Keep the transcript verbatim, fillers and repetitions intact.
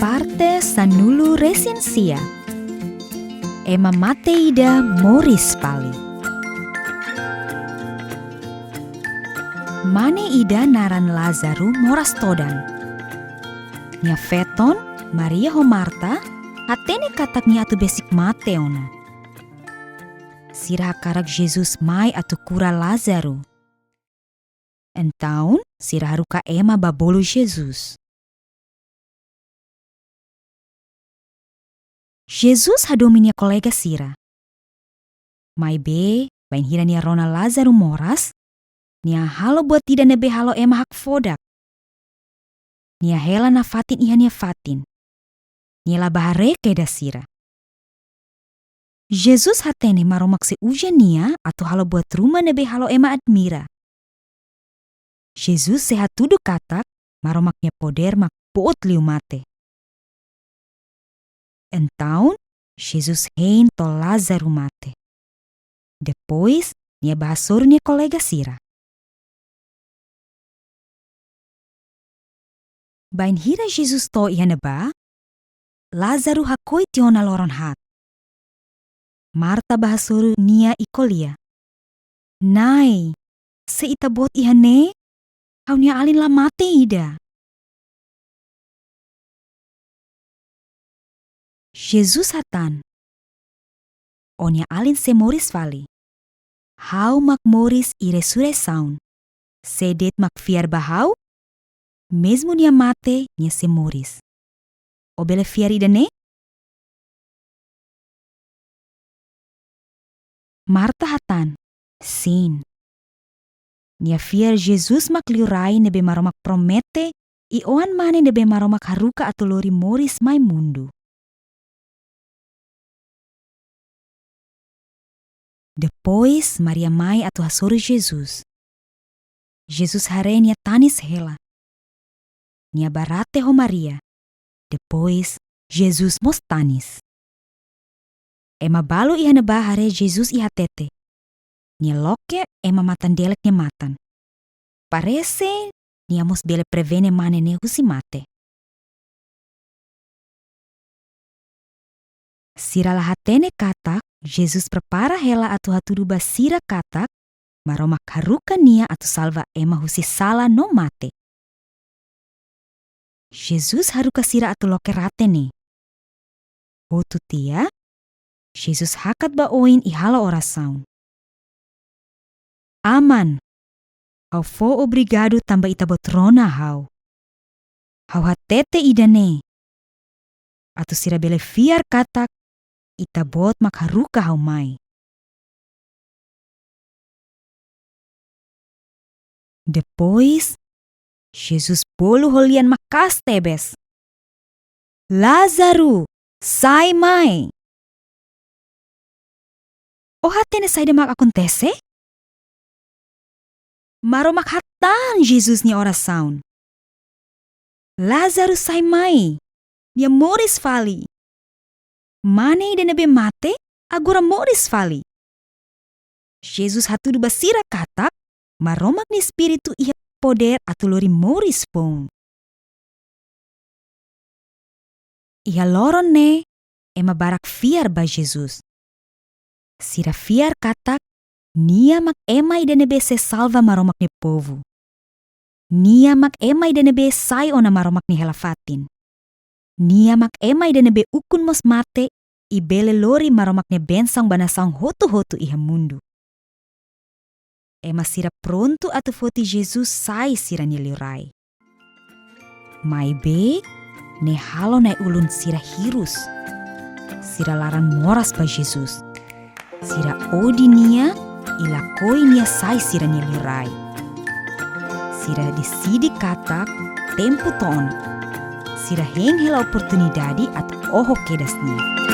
Parte sanulu-resin-sia. Ema mate ida moris fali. Mane ida naran Lázaru moras todan. Nia feton, Maria ho Marta, hatene katak nia atu besik mate ona. Sira hakarak Jesus mai atu kura Lázaru. Entaun, sira haruka ema bá bolu Jesus. Jesus hadomi nia kolega sira. Maibé, bainhira nia rona Lázaru moras, nia halo buat ida ne'ebé halo ema hakfodak. Nia hela nafatin iha nia fatin. Nia la bá haree kedas sira. Jesus hatene Maromak sei uza nia atu halo buat ruma ne'ebé halo ema admira. Jesus sei hatudu katak Maromak nia podér mak boot liu mate. Entaun, Jesus hein to'o Lázaru mate. Depois, nia bá hasoru nia kolega sira. Bainhira Jesus to'o iha ne'ebá, Lázaru hakoi tiha ona loron haat. Marta bá hasoru nia i ko'alia: "Na'i, se Ita-Boot iha ne'e, ha'u-nia alin la mate ida." Jesus hatán: "Ó-nia alin sei moris fali. Ha'u mak moris i resurreisaun. Sé de'it mak fiar ba ha'u, mezmu nia mate, nia sei moris. Ó bele fiar ida-ne'e?" Marta hatán: "Sin." Nia fiar Jesus mak Liurai ne'ebé Maromak promete i Oan-Mane ne'ebé Maromak haruka atu lori moris mai mundu. Depois, Maria mai atu hasoru Jesus. Jesus haree nia tanis hela. Nia bá rate ho Maria. Depois, Jesus mós tanis. Ema balu iha ne'ebá haree Jesus i hatete: "Nia loke ema matan-delek nia matan. Parese nia mós bele prevene mane ne'e husi mate." Sira la hatene katak Jesus prepara hela atu hatudu ba sira katak Maromak haruka nia atu salva ema husi sala no mate. Jesus haruka sira atu loke rate ne'e. Hotu tiha, Jesus hakat ba oin i halo orasaun: "Aman, ha'u fó obrigadu tanba Ita-Boot rona ha'u. Ha'u hatete ida-ne'e, atu sira bele fiar katak Ita-Boot mak haruka ha'u mai." Depois, Jesus bolu ho lian maka'as tebes: "Lázaru, sai mai!" Ó hatene saida mak akontese? Maromak hatán Jesus nia orasaun. Lázaru sai mai, nia moris fali. Mane ida ne'ebé mate, agora moris fali. Jesus hatudu ba sira katak Maromak nia Espíritu iha podér atu lori moris foun. Iha loron ne'e, ema barak fiar ba Jesus. Sira fiar katak nia mak ema ida ne'ebé sei salva Maromak nia povu. Nia mak ema ida ne'ebé sai ona Maromak nia hela-fatin. Nia mak ema ida ne'ebé ukun mós mate i bele lori Maromak nia bensaun ba nasaun hotu-hotu iha mundu. Ema sira prontu atu foti Jesus sai sira-nia Liurai. Maibé, ne'e halo na'i-ulun sira hirus. Sira laran moras ba Jesus. Sira odi nia i lakohi nia sai sira-nia Liurai. Sira deside katak tempu to'o ona. Sira hein hela oportunidade atu oho kedas nia.